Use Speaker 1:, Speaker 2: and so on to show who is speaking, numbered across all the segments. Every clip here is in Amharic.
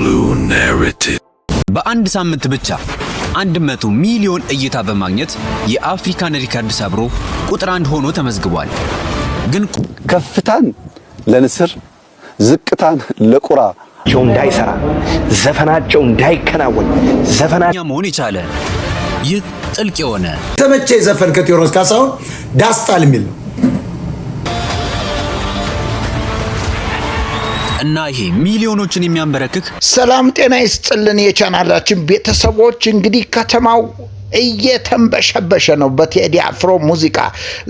Speaker 1: Blue Narrative.
Speaker 2: በአንድ ሳምንት ብቻ 100 ሚሊዮን እይታ በማግኘት የአፍሪካን ሪከርድ ሰብሮ ቁጥር 1 ሆኖ ተመዝግቧል። ግን
Speaker 3: ከፍታን ለንስር፣ ዝቅታን ለቁራ
Speaker 4: ቸው እንዳይሰራ፣ ዘፈናቸው እንዳይከናወን ዘፈና
Speaker 2: መሆን የቻለ ይህ ጥልቅ የሆነ
Speaker 5: ተመቼ ዘፈን ከቴዎድሮስ ካሳሁን ዳስጣል የሚል ነው።
Speaker 2: እና ይሄ ሚሊዮኖችን የሚያንበረክክ
Speaker 6: ሰላም ጤና ይስጥልን የቻናላችን ቤተሰቦች፣ እንግዲህ ከተማው እየተንበሸበሸ ነው በቴዲ አፍሮ ሙዚቃ።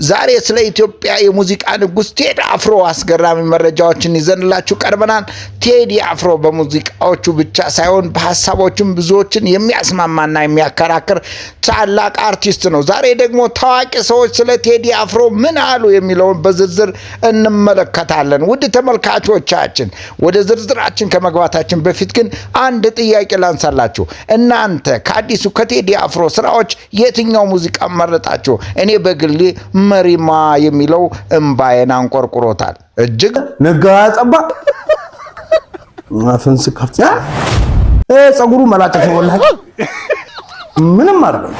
Speaker 6: ዛሬ ስለ ኢትዮጵያ የሙዚቃ ንጉሥ ቴዲ አፍሮ አስገራሚ መረጃዎችን ይዘንላችሁ ቀርበናል። ቴዲ አፍሮ በሙዚቃዎቹ ብቻ ሳይሆን በሀሳቦቹም ብዙዎችን የሚያስማማና የሚያከራክር ታላቅ አርቲስት ነው። ዛሬ ደግሞ ታዋቂ ሰዎች ስለ ቴዲ አፍሮ ምን አሉ የሚለውን በዝርዝር እንመለከታለን። ውድ ተመልካቾቻችን፣ ወደ ዝርዝራችን ከመግባታችን በፊት ግን አንድ ጥያቄ ላንሳላችሁ። እናንተ ከአዲሱ ከቴዲ አፍሮ ስራዎች የትኛው ሙዚቃ መረጣችሁ? እኔ በግሌ መሪማ የሚለው እምባዬን አንቆርቁሮታል። እጅግ
Speaker 7: ነጋ ጠባ አፍን ስከፍት ፀጉሩ መላጨት ነው። ወላሂ ምንም አይደለም።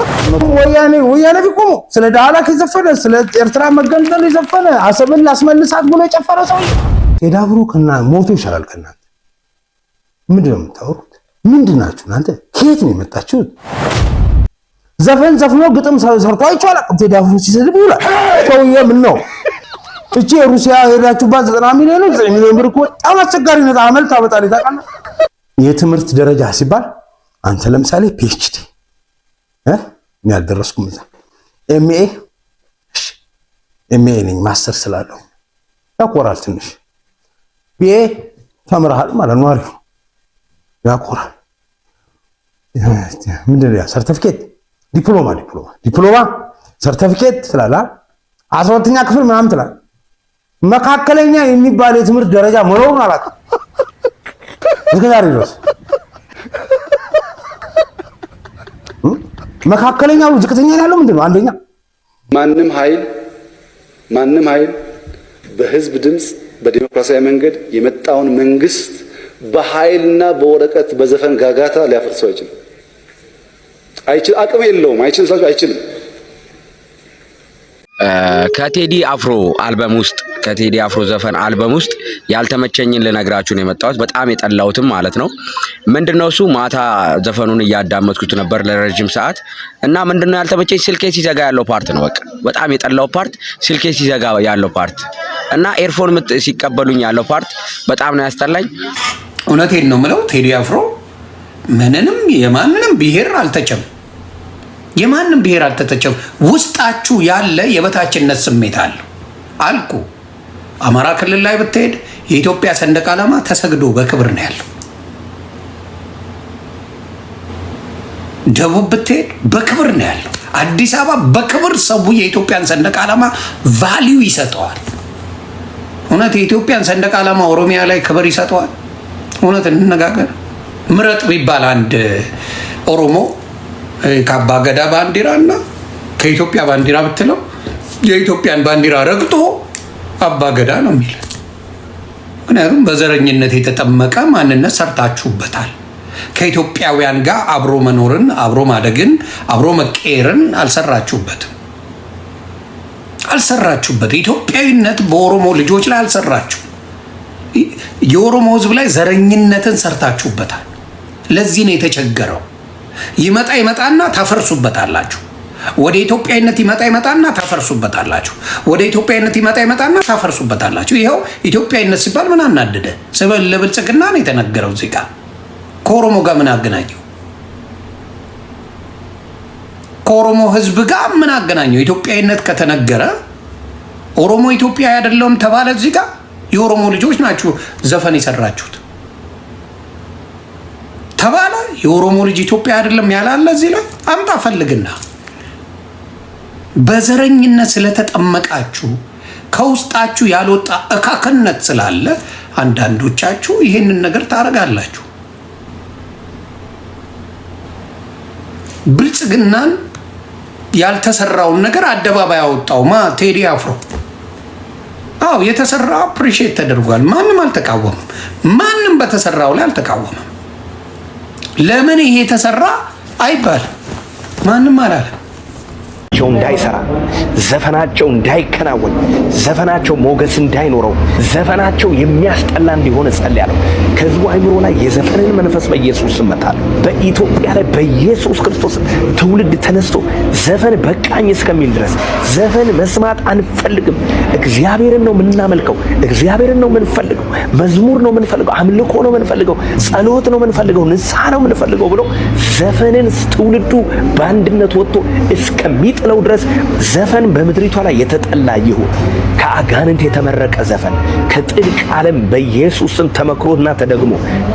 Speaker 7: ወያኔ ወያኔ ቢቆሙ ስለ ዳህላክ የዘፈነ፣ ስለ ኤርትራ መገንጠል የዘፈነ፣ አሰብን ላስመልሳት ብሎ የጨፈረ ሰው ቴዲ አፍሮ ከና ሞቶ ይሻላል ከእናንተ። ምንድን ነው የምታወሩት? ምንድን ናችሁ እናንተ? ከየት ነው የመጣችሁት? ዘፈን ዘፍኖ ግጥም ሰርቶ አይቼው አላውቅም። ቴዲ አፍሮ ሲሰድብ ይውላል። ሰውዬ ምን ነው እቺ የሩሲያ ሄዳችሁባት 90 ሚሊዮን፣ 9 ሚሊዮን ብር እኮ በጣም አስቸጋሪ ነው። አመል ታመጣለች ታውቃለህ። የትምህርት ደረጃ ሲባል አንተ ለምሳሌ PhD፣ እኔ አልደረስኩም እዛ፣ MA፣ እሺ MA ነኝ፣ master ስላለሁ ያኮራል ትንሽ። BA ተምረሃል ማለት ነው፣ አሪፍ ያኮራል። ምንድን ነው ያ ሰርቲፊኬት፣ ዲፕሎማ ዲፕሎማ ዲፕሎማ ሰርቲፊኬት ትላለህ፣ 12ኛ ክፍል ምናምን ትላለህ። መካከለኛ የሚባል የትምህርት ደረጃ መኖሩን አላውቅም እስከ ዛሬ ድረስ። መካከለኛ ዝቅተኛ ያለው ምንድን ነው? አንደኛ
Speaker 3: ማንም ኃይል፣ ማንም ኃይል በህዝብ ድምፅ በዲሞክራሲያዊ መንገድ የመጣውን መንግስት በኃይልና በወረቀት በዘፈን ጋጋታ ሊያፈርሰው አይችልም። አይችል፣ አቅም የለውም። አይችልም ስላችሁ አይችልም።
Speaker 8: ከቴዲ አፍሮ አልበም ውስጥ፣ ከቴዲ አፍሮ ዘፈን አልበም ውስጥ ያልተመቸኝን ልነግራችሁ ነው የመጣሁት። በጣም የጠላሁትም ማለት ነው። ምንድነው እሱ? ማታ ዘፈኑን እያዳመጥኩት ነበር ለረጅም ሰዓት እና ምንድነው ያልተመቸኝ? ስልኬ ሲዘጋ ያለው part ነው። በቃ በጣም የጠላው part ስልኬ ሲዘጋ ያለው part እና earphone ሲቀበሉኝ ያለው part በጣም ነው ያስጠላኝ።
Speaker 9: እውነቴን ነው ምለው፣ ቴዲ አፍሮ ምንንም የማንንም ብሔር አልተቸም። የማንም ብሔር አልተተቸም። ውስጣችሁ ያለ የበታችነት ስሜት አለው አልኩ። አማራ ክልል ላይ ብትሄድ የኢትዮጵያ ሰንደቅ ዓላማ ተሰግዶ በክብር ነው ያለው። ደቡብ ብትሄድ በክብር ነው ያለው። አዲስ አበባ በክብር ሰው የኢትዮጵያን ሰንደቅ ዓላማ value ይሰጠዋል። እውነት የኢትዮጵያን ሰንደቅ ዓላማ ኦሮሚያ ላይ ክብር ይሰጠዋል? እውነት እንነጋገር። ምረጥ ቢባል አንድ ኦሮሞ ከአባ ገዳ ባንዲራ እና ከኢትዮጵያ ባንዲራ ብትለው የኢትዮጵያን ባንዲራ ረግጦ አባ ገዳ ነው የሚል። ምክንያቱም በዘረኝነት የተጠመቀ ማንነት ሰርታችሁበታል። ከኢትዮጵያውያን ጋር አብሮ መኖርን፣ አብሮ ማደግን፣ አብሮ መቀየርን አልሰራችሁበትም፣ አልሰራችሁበት። ኢትዮጵያዊነት በኦሮሞ ልጆች ላይ አልሰራችሁ። የኦሮሞ ሕዝብ ላይ ዘረኝነትን ሰርታችሁበታል። ለዚህ ነው የተቸገረው። ይመጣ ይመጣና ታፈርሱበታላችሁ። ወደ ኢትዮጵያዊነት ይመጣ ይመጣና ታፈርሱበታላችሁ። ወደ ኢትዮጵያዊነት ይመጣ ይመጣና ታፈርሱበታላችሁ። ይኸው ኢትዮጵያዊነት ሲባል ምን አናደደ? ለብልጽግና ነው የተነገረው። እዚህ ጋር ከኦሮሞ ጋር ምን አገናኘው? ከኦሮሞ ህዝብ ጋር ምን አገናኘው? ኢትዮጵያዊነት ከተነገረ ኦሮሞ ኢትዮጵያዊ አይደለውም ተባለ። እዚህ ጋር የኦሮሞ ልጆች ናችሁ ዘፈን የሰራችሁት ተባለ። የኦሮሞ ልጅ ኢትዮጵያ አይደለም ያላለ እዚህ ላይ አምጣ ፈልግና። በዘረኝነት ስለተጠመቃችሁ፣ ከውስጣችሁ ያልወጣ እካክነት ስላለ አንዳንዶቻችሁ ይህንን ነገር ታደርጋላችሁ። ብልጽግናን ያልተሰራውን ነገር አደባባይ አወጣው ማ? ቴዲ አፍሮ። አዎ፣ የተሰራው appreciate ተደርጓል። ማንም አልተቃወመም። ማንም በተሰራው ላይ አልተቃወመም። ለምን ይሄ የተሰራ አይባልም። ማንም አላለም።
Speaker 4: እንዳይሰራ፣ ዘፈናቸው እንዳይከናወን፣ ዘፈናቸው ሞገስ እንዳይኖረው፣ ዘፈናቸው የሚያስጠላ እንዲሆን እጸልያለሁ። ከህዝቡ አይምሮ ላይ የዘፈንን መንፈስ በኢየሱስ ስም እመታለሁ። በኢትዮጵያ ላይ በኢየሱስ ክርስቶስ ትውልድ ተነስቶ ዘፈን በቃኝ እስከሚል ድረስ ዘፈን መስማት አንፈልግም። እግዚአብሔርን ነው የምናመልከው። እግዚአብሔርን ነው የምንፈልገው። መዝሙር ነው የምንፈልገው። አምልኮ ነው የምንፈልገው። ጸሎት ነው የምንፈልገው። ንስሐ ነው የምንፈልገው ብሎ ዘፈንን ትውልዱ በአንድነት ወጥቶ እስከሚጥለው ድረስ ዘፈን በምድሪቷ ላይ የተጠላ ይሁን። ከአጋንንት የተመረቀ ዘፈን ከጥልቅ ዓለም በኢየሱስ ስም ተመክሮና ተደግሞ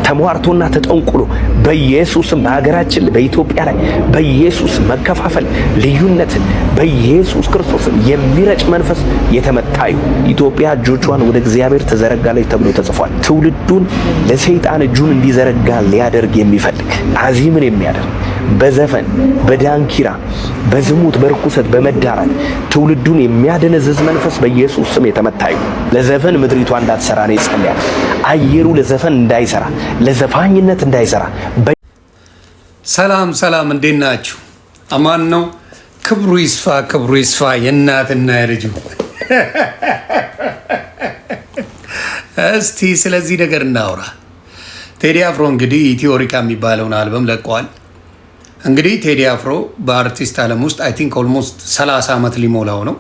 Speaker 4: ተሟርቶና ተጠንቁሎ በኢየሱስ ስም በሀገራችን በኢትዮጵያ ላይ በኢየሱስ መከፋፈል ልዩነትን በኢየሱስ ክርስቶስ የሚረጭ መንፈስ የተመታ ይሁን። ኢትዮጵያ እጆቿን ወደ እግዚአብሔር ትዘረጋለች ተብሎ ተጽፏል። ትውልዱን ለሰይጣን እጁን እንዲዘረጋ ሊያደርግ የሚፈልግ፣ አዚምን የሚያደርግ፣ በዘፈን፣ በዳንኪራ፣ በዝሙት፣ በርኩሰት፣ በመዳራት ትውልዱን የሚያደነዝዝ መንፈስ በኢየሱስ ስም የተመታ ይሁን። ለዘፈን ምድሪቷ እንዳትሰራ ነው ይጸልያል። አየሩ ለዘፈን እንዳይሰራ፣ ለዘፋኝነት እንዳይሰራ።
Speaker 9: ሰላም ሰላም፣ እንዴት ናችሁ? አማን ነው። ክብሩ ይስፋ፣ ክብሩ ይስፋ የእናትና የልጁ። እስቲ ስለዚህ ነገር እናውራ። ቴዲ አፍሮ እንግዲህ ኢትዮሪካ የሚባለውን አልበም ለቀዋል። እንግዲህ ቴዲ አፍሮ በአርቲስት ዓለም ውስጥ I think almost 30 ዓመት ሊሞላው ነው።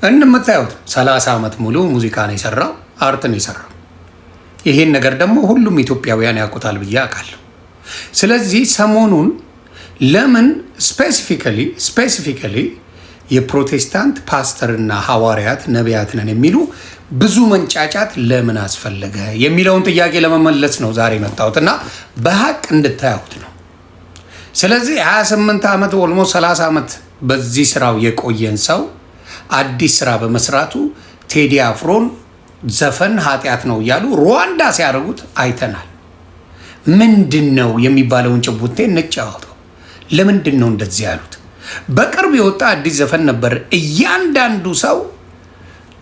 Speaker 9: እንደምታዩት 30 ዓመት ሙሉ ሙዚቃ ነው የሰራው፣ art ነው የሰራው። ይሄን ነገር ደግሞ ሁሉም ኢትዮጵያውያን ያውቁታል ብዬ አውቃለሁ። ስለዚህ ሰሞኑን ለምን specifically የፕሮቴስታንት ፓስተርና ሐዋርያት ነቢያት ነን የሚሉ ብዙ መንጫጫት ለምን አስፈለገ የሚለውን ጥያቄ ለመመለስ ነው ዛሬ የመጣሁት እና በሀቅ እንድታዩት ነው። ስለዚህ 28 ዓመት፣ almost 30 ዓመት በዚህ ስራው የቆየን ሰው አዲስ ስራ በመስራቱ ቴዲ አፍሮን ዘፈን ኃጢአት ነው እያሉ ሩዋንዳ ሲያደርጉት አይተናል። ምንድን ነው የሚባለውን ጭቡቴ እንጫወተው። ለምንድን ነው እንደዚህ ያሉት? በቅርብ የወጣ አዲስ ዘፈን ነበር። እያንዳንዱ ሰው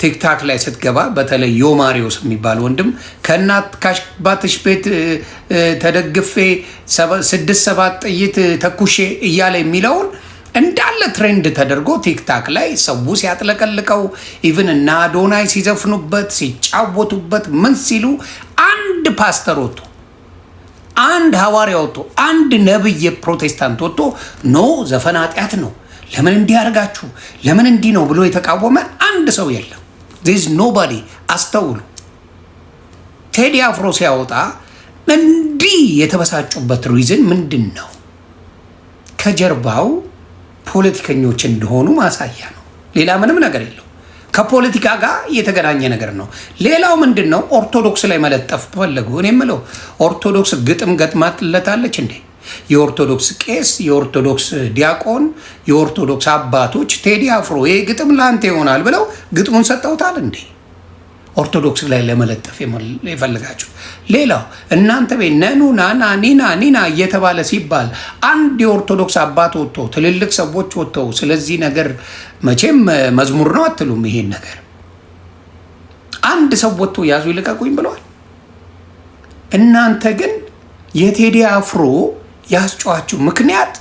Speaker 9: ቲክታክ ላይ ስትገባ በተለይ ዮማሪዮስ የሚባል ወንድም ከእናት ካባትሽ ቤት ተደግፌ ስድስት ሰባት ጥይት ተኩሼ እያለ የሚለውን እንዳለ trend ተደርጎ ቲክታክ ላይ ሰው ሲያጥለቀልቀው፣ even እና አዶናይ ሲዘፍኑበት፣ ሲጫወቱበት፣ ምን ሲሉ አንድ ፓስተር ወጥቶ፣ አንድ ሐዋርያ ወጥቶ፣ አንድ ነብይ የፕሮቴስታንት ወጥቶ no፣ ዘፈን ኃጢአት ነው፣ ለምን እንዲህ አድርጋችሁ፣ ለምን እንዲህ ነው ብሎ የተቃወመ አንድ ሰው የለም። There's nobody። አስተውሉ። ቴዲ አፍሮ ሲያወጣ እንዲህ የተበሳጩበት reason ምንድን ነው? ከጀርባው ፖለቲከኞች እንደሆኑ ማሳያ ነው። ሌላ ምንም ነገር የለው። ከፖለቲካ ጋር የተገናኘ ነገር ነው። ሌላው ምንድን ነው? ኦርቶዶክስ ላይ መለጠፍ ፈለጉ። እኔ የምለው ኦርቶዶክስ ግጥም ገጥማለታለች እንዴ? የኦርቶዶክስ ቄስ፣ የኦርቶዶክስ ዲያቆን፣ የኦርቶዶክስ አባቶች ቴዲ አፍሮ ይህ ግጥም ለአንተ ይሆናል ብለው ግጥሙን ሰጠውታል እንዴ? ኦርቶዶክስ ላይ ለመለጠፍ የፈለጋችሁ። ሌላው እናንተ ቤት ነኑ ናና ኒና ኒና እየተባለ ሲባል አንድ የኦርቶዶክስ አባት ወጥቶ፣ ትልልቅ ሰዎች ወጥተው ስለዚህ ነገር መቼም መዝሙር ነው አትሉም። ይሄን ነገር አንድ ሰው ወጥቶ ያዙ ይልቀቁኝ ብለዋል። እናንተ ግን የቴዲ አፍሮ ያስጨዋችሁ ምክንያት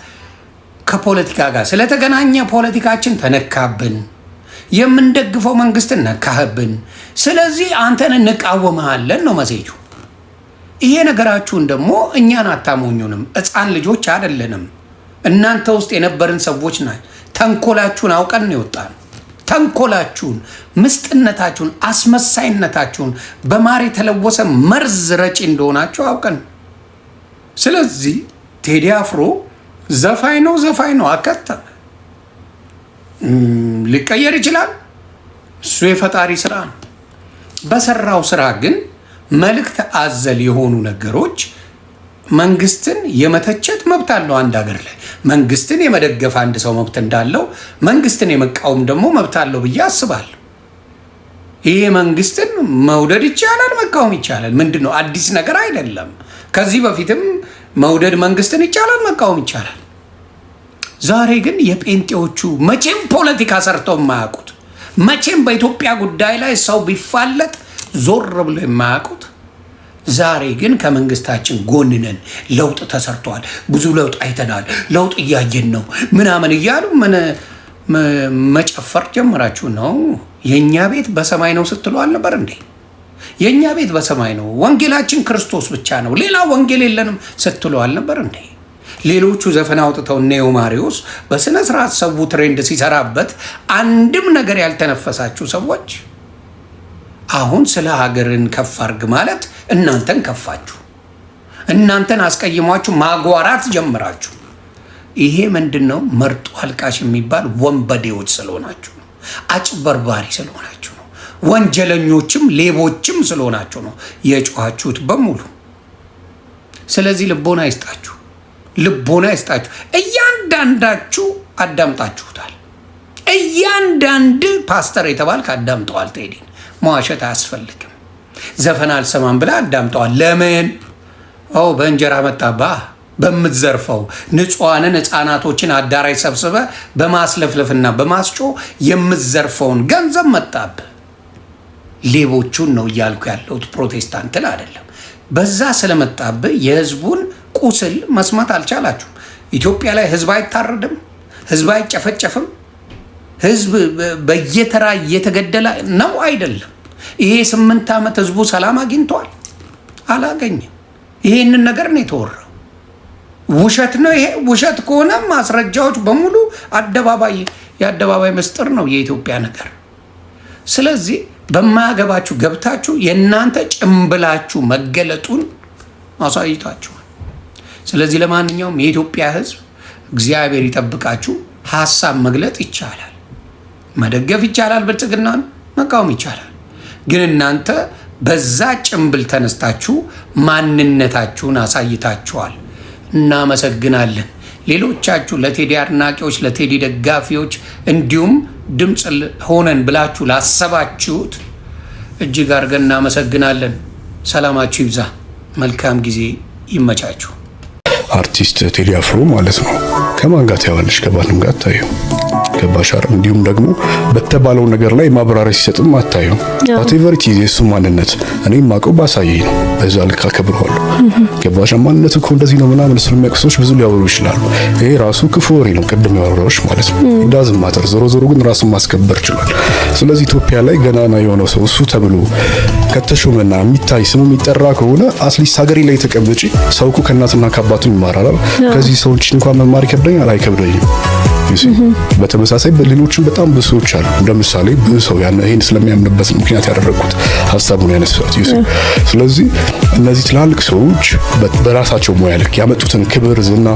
Speaker 9: ከፖለቲካ ጋር ስለተገናኘ ፖለቲካችን ተነካብን፣ የምንደግፈው መንግስትን ነካህብን፣ ስለዚህ አንተን እንቃወመሃለን ነው message ኡ። ይሄ ነገራችሁን ደግሞ እኛን አታሞኙንም። ሕፃን ልጆች አይደለንም። እናንተ ውስጥ የነበርን ሰዎች ናት። ተንኮላችሁን አውቀን ነው የወጣነው። ተንኮላችሁን፣ ምስጥነታችሁን፣ አስመሳይነታችሁን፣ በማር የተለወሰ መርዝ ረጪ እንደሆናችሁ አውቀን። ስለዚህ ቴዲ አፍሮ ዘፋኝ ነው፣ ዘፋኝ ነው፣ አከተመ። ሊቀየር ይችላል። እሱ የፈጣሪ ስራ ነው። በሰራው ስራ ግን መልእክት አዘል የሆኑ ነገሮች መንግስትን የመተቸት መብት አለው። አንድ ሀገር ላይ መንግስትን የመደገፍ አንድ ሰው መብት እንዳለው መንግስትን የመቃወም ደግሞ መብት አለው ብዬ አስባለሁ። ይሄ መንግስትን መውደድ ይቻላል፣ መቃወም ይቻላል። ምንድን ነው፣ አዲስ ነገር አይደለም። ከዚህ በፊትም መውደድ መንግስትን ይቻላል፣ መቃወም ይቻላል። ዛሬ ግን የጴንጤዎቹ መቼም ፖለቲካ ሰርተው የማያውቁት፣ መቼም በኢትዮጵያ ጉዳይ ላይ ሰው ቢፋለጥ ዞር ብሎ የማያውቁት ዛሬ ግን ከመንግስታችን ጎን ነን፣ ለውጥ ተሰርቷል፣ ብዙ ለውጥ አይተናል፣ ለውጥ እያየን ነው ምናምን እያሉ ምን መጨፈር ጀመራችሁ ነው። የእኛ ቤት በሰማይ ነው ስትሉ አልነበር እንዴ? የእኛ ቤት በሰማይ ነው፣ ወንጌላችን ክርስቶስ ብቻ ነው፣ ሌላ ወንጌል የለንም ስትሉ አልነበር እንዴ? ሌሎቹ ዘፈን አውጥተው እነ ማሪዎስ በስነ ስርዓት ሰው trend ሲሰራበት አንድም ነገር ያልተነፈሳችሁ ሰዎች አሁን ስለ ሀገርን ከፍ አድርግ ማለት እናንተን ከፋችሁ፣ እናንተን አስቀይሟችሁ ማጓራት ጀምራችሁ። ይሄ ምንድን ነው? መርጦ አልቃሽ የሚባል ወንበዴዎች ስለሆናችሁ ነው። አጭበርባሪ ስለሆናችሁ ነው። ወንጀለኞችም ሌቦችም ስለሆናችሁ ነው የጮኻችሁት በሙሉ። ስለዚህ ልቦና ይስጣችሁ፣ ልቦና ይስጣችሁ። እያንዳንዳችሁ አዳምጣችሁታል። እያንዳንድ ፓስተር የተባልክ አዳምጠዋል። ቴዲን መዋሸት አያስፈልግም። ዘፈን አልሰማም ብለህ አዳምጠዋል። ለምን? በእንጀራ መጣባ በምትዘርፈው ንጹሐንን ህፃናቶችን አዳራሽ ሰብስበ በማስለፍለፍና በማስጮ የምትዘርፈውን ገንዘብ መጣብህ። ሌቦቹን ነው እያልኩ ያለሁት፣ ፕሮቴስታንትን አይደለም። በዛ ስለመጣብህ የህዝቡን ቁስል መስማት አልቻላችሁም። ኢትዮጵያ ላይ ህዝብ አይታረድም፣ ህዝብ አይጨፈጨፍም፣ ህዝብ በየተራ እየተገደለ ነው አይደለም? ይሄ 8 ዓመት ህዝቡ ሰላም አግኝቷል? አላገኘም። ይሄንን ነገር ነው የተወራው። ውሸት ነው ይሄ። ውሸት ከሆነ ማስረጃዎች በሙሉ አደባባይ፣ የአደባባይ ምስጢር ነው የኢትዮጵያ ነገር። ስለዚህ በማያገባችሁ ገብታችሁ የእናንተ ጭምብላችሁ መገለጡን አሳይታችኋል። ስለዚህ ለማንኛውም የኢትዮጵያ ህዝብ እግዚአብሔር ይጠብቃችሁ። ሀሳብ መግለጥ ይቻላል፣ መደገፍ ይቻላል፣ ብልጽግናን መቃወም ይቻላል። ግን እናንተ በዛ ጭምብል ተነስታችሁ ማንነታችሁን አሳይታችኋል። እናመሰግናለን። ሌሎቻችሁ ለቴዲ አድናቂዎች፣ ለቴዲ ደጋፊዎች እንዲሁም ድምፅ ሆነን ብላችሁ ላሰባችሁት እጅግ አድርገን እናመሰግናለን። ሰላማችሁ ይብዛ። መልካም ጊዜ ይመቻችሁ።
Speaker 1: አርቲስት ቴዲ አፍሮ ማለት ነው። ከማን ጋር ታያለሽ? ከማንም ጋር ታዩ። ገባሽ አይደል? እንዲሁም ደግሞ በተባለው ነገር ላይ ማብራሪያ ሲሰጥም አታዩ። Whatever it is፣ የሱ ማንነት እኔ የማውቀው ባሳየኝ ነው። በዛ ልክ አከብረዋለሁ። ገባሽ? ማንነቱ እኮ እንደዚህ ነው ምናምን እሱን የሚያውቁ ሰዎች ብዙ ሊያወሩ ይችላሉ። ይሄ ራሱ ክፉ ወሬ ነው፣ ቅድም ያወራሁሽ ማለት ነው። Doesn't matter። ዞሮ ዞሮ ግን ራሱን ማስከበር ችሏል። ስለዚህ ኢትዮጵያ ላይ ገናና የሆነው ሰው እሱ ተብሎ ከተሾመና የሚታይ ስሙ የሚጠራ ከሆነ at least ሀገሬ ላይ ተቀምጪ። ሰው እኮ ከእናትና ከአባቱ ይማራል። ከዚህ ሰዎች እንኳን መማር ይከብደኛል አይከብደኝም። በተመሳሳይ በሌሎችም በጣም ብዙ ሰዎች አሉ። እንደ ምሳሌ ብዙ ሰው ያን ይሄን ስለሚያምንበት ነው ምክንያት ያደረግኩት ሀሳቡን ያነሳሁት። ስለዚህ እነዚህ ትላልቅ ሰዎች በራሳቸው ሙያ ልክ ያመጡትን ክብር፣ ዝና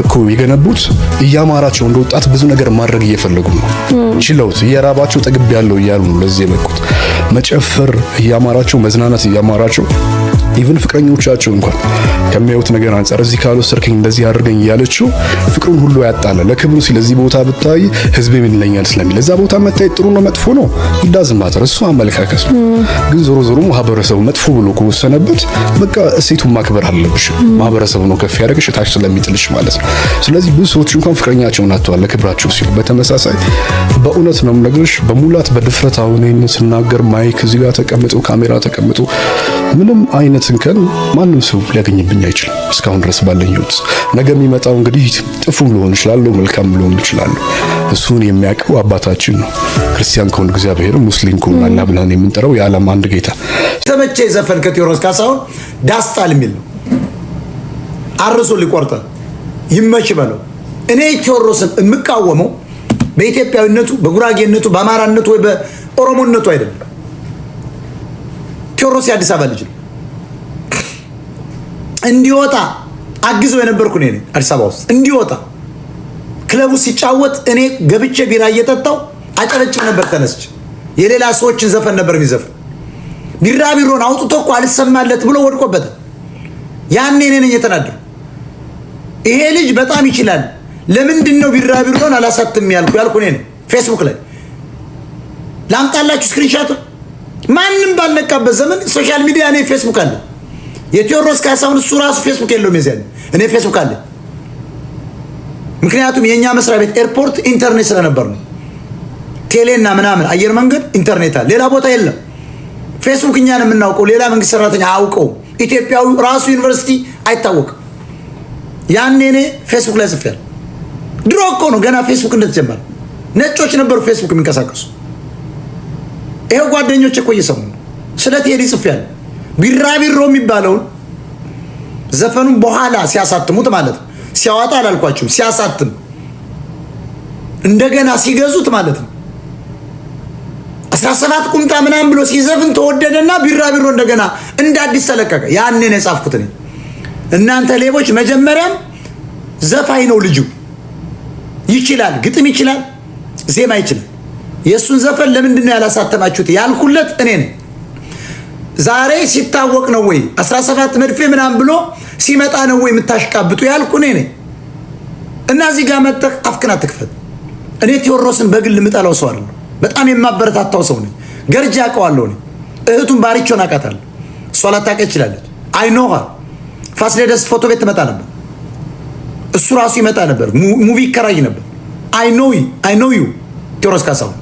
Speaker 1: እኮ የገነቡት እያማራቸው እንደ ወጣት ብዙ ነገር ማድረግ እየፈለጉ ነው። ችለውት እየራባቸው ጠግብ ያለው እያሉ ነው ለዚህ የበቁት። መጨፈር እያማራቸው፣ መዝናናት እያማራቸው፣ even ፍቅረኞቻቸው እንኳን ከሚያዩት ነገር አንጻር እዚህ ካልወሰድከኝ እንደዚህ አድርገኝ እያለችው ፍቅሩን ሁሉ ያጣለ ለክብሩ ሲል እዚህ ቦታ ብታይ ህዝቤ ምን ይለኛል ስለሚል እዛ ቦታ መታየት ጥሩ ነው መጥፎ ነው doesn't matter፣ እሱ አመለካከት ነው። ግን ዞሮ ዞሮ ማህበረሰቡ መጥፎ ብሎ ከወሰነበት በቃ እሴቱን ማክበር አለብሽ። ማህበረሰቡ ነው ከፍ ያደረግሽ ታች ስለሚጥልሽ ማለት ነው። ስለዚህ ብዙ ሰዎች እንኳን ፍቅረኛቸውን አጥተዋል ለክብራቸው ሲሉ። በተመሳሳይ በእውነት ነው የምነግርሽ በሙላት በድፍረት አሁን ይሄን ስናገር mic እዚህ ጋር ተቀምጦ ካሜራ ተቀምጦ ምንም አይነት እንከን ማንም ሰው ሊያገኝብኝ አይችልም። እስካሁን ድረስ ባለኝ ህይወት ነገ የሚመጣው እንግዲህ ጥፉም ሊሆን ይችላል፣ መልካም ሊሆን ይችላል። እሱን የሚያውቀው አባታችን ነው። ክርስቲያን ከሆነ እግዚአብሔር፣ ሙስሊም ከሆነ አላህ ብለን የምንጠራው የዓለም አንድ ጌታ።
Speaker 5: ተመቼ ዘፈን ከቴዎድሮስ ካሳሁን ዳስጣል የሚል ነው። አርሶ ሊቆርጠ ይመች በለው። እኔ ቴዎድሮስን የምቃወመው በኢትዮጵያዊነቱ፣ በጉራጌነቱ፣ በአማራነቱ ወይ በኦሮሞነቱ አይደለም። ቴዎድሮስ የአዲስ አበባ ልጅ ነው። እንዲወጣ አግዘው የነበርኩ እኔ ነኝ። አዲስ አበባ ውስጥ እንዲወጣ ክለቡ ሲጫወት እኔ ገብቼ ቢራ እየጠጣው አጨበጭብ ነበር ተነስቼ። የሌላ ሰዎችን ዘፈን ነበር የሚዘፍን። ቢራቢሮን አውጥቶ እኮ አልሰማለት ብሎ ወድቆበታል። ያኔ እኔ ነኝ የተናደርኩ። ይሄ ልጅ በጣም ይችላል፣ ለምንድን ነው ቢራቢሮን አላሳትም ያልኩ እኔ ነኝ። ፌስቡክ ላይ ላምጣላችሁ screenshot ኡ። ማንም ባልነቃበት ዘመን social media እኔ ፌስቡክ አለ። የቴዎድሮስ ካሳሁን እሱ ራሱ ፌስቡክ የለውም የዚያን፣ እኔ ፌስቡክ አለ። ምክንያቱም የእኛ መስሪያ ቤት ኤርፖርት ኢንተርኔት ስለነበር ነው። ቴሌና ምናምን አየር መንገድ ኢንተርኔት አለ፣ ሌላ ቦታ የለም። ፌስቡክ እኛን የምናውቀው ሌላ መንግስት ሰራተኛ አያውቀው። ኢትዮጵያዊ ራሱ ዩኒቨርሲቲ አይታወቅም። ያኔ እኔ ፌስቡክ ላይ ጽፌያለሁ። ድሮ እኮ ነው ገና ፌስቡክ እንደተጀመረ ነጮች ነበሩ ፌስቡክ የሚንቀሳቀሱ። ይኸው ጓደኞች እኮ እየሰሙ ነው። ስለ ቴዲ ጽፌያለሁ። ቢራቢሮ የሚባለውን ዘፈኑን በኋላ ሲያሳትሙት ማለት ነው። ሲያወጣ አላልኳችሁም፣ ሲያሳትም እንደገና ሲገዙት ማለት ነው። 17 ቁምጣ ምናምን ብሎ ሲዘፍን ተወደደና ቢራቢሮ እንደገና እንደ አዲስ ተለቀቀ። ያኔ ነው የጻፍኩት እኔ። እናንተ ሌቦች፣ መጀመሪያም ዘፋኝ ነው ልጁ፣ ይችላል፣ ግጥም ይችላል፣ ዜማ ይችላል። የእሱን ዘፈን ለምንድን ነው ያላሳተማችሁት ያልኩለት እኔ ነኝ። ዛሬ ሲታወቅ ነው ወይ 17 መድፌ ምናምን ብሎ ሲመጣ ነው ወይ የምታሽቃብጡ ያልኩ እኔ ነኝ። እና እዚህ ጋር መጥተህ አፍክን አትክፈት። እኔ ቴዎድሮስን በግል የምጠላው ሰው አይደለም። በጣም የማበረታታው ሰው ነኝ። ገርጂ አውቀዋለሁ። እኔ እህቱን ባሪቾን አውቃታለሁ። እሷ ላታውቅ ይችላለች። I know her። ፋሲለደስ ፎቶ ቤት ትመጣ ነበር። እሱ ራሱ ይመጣ ነበር። Movie ይከራይ ነበር። I know you ቴዎድሮስ ካሳሁን።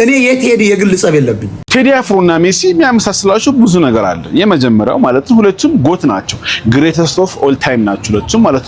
Speaker 5: እኔ የቴዲ የግል ጸብ የለብኝ።
Speaker 10: ቴዲ አፍሮ እና ሜሲ የሚያመሳስላቸው ብዙ ነገር አለ። የመጀመሪያው ማለት ነው ሁለቱም GOAT ናቸው። Greatest of all time ናቸው ሁለቱም ማለት ነው።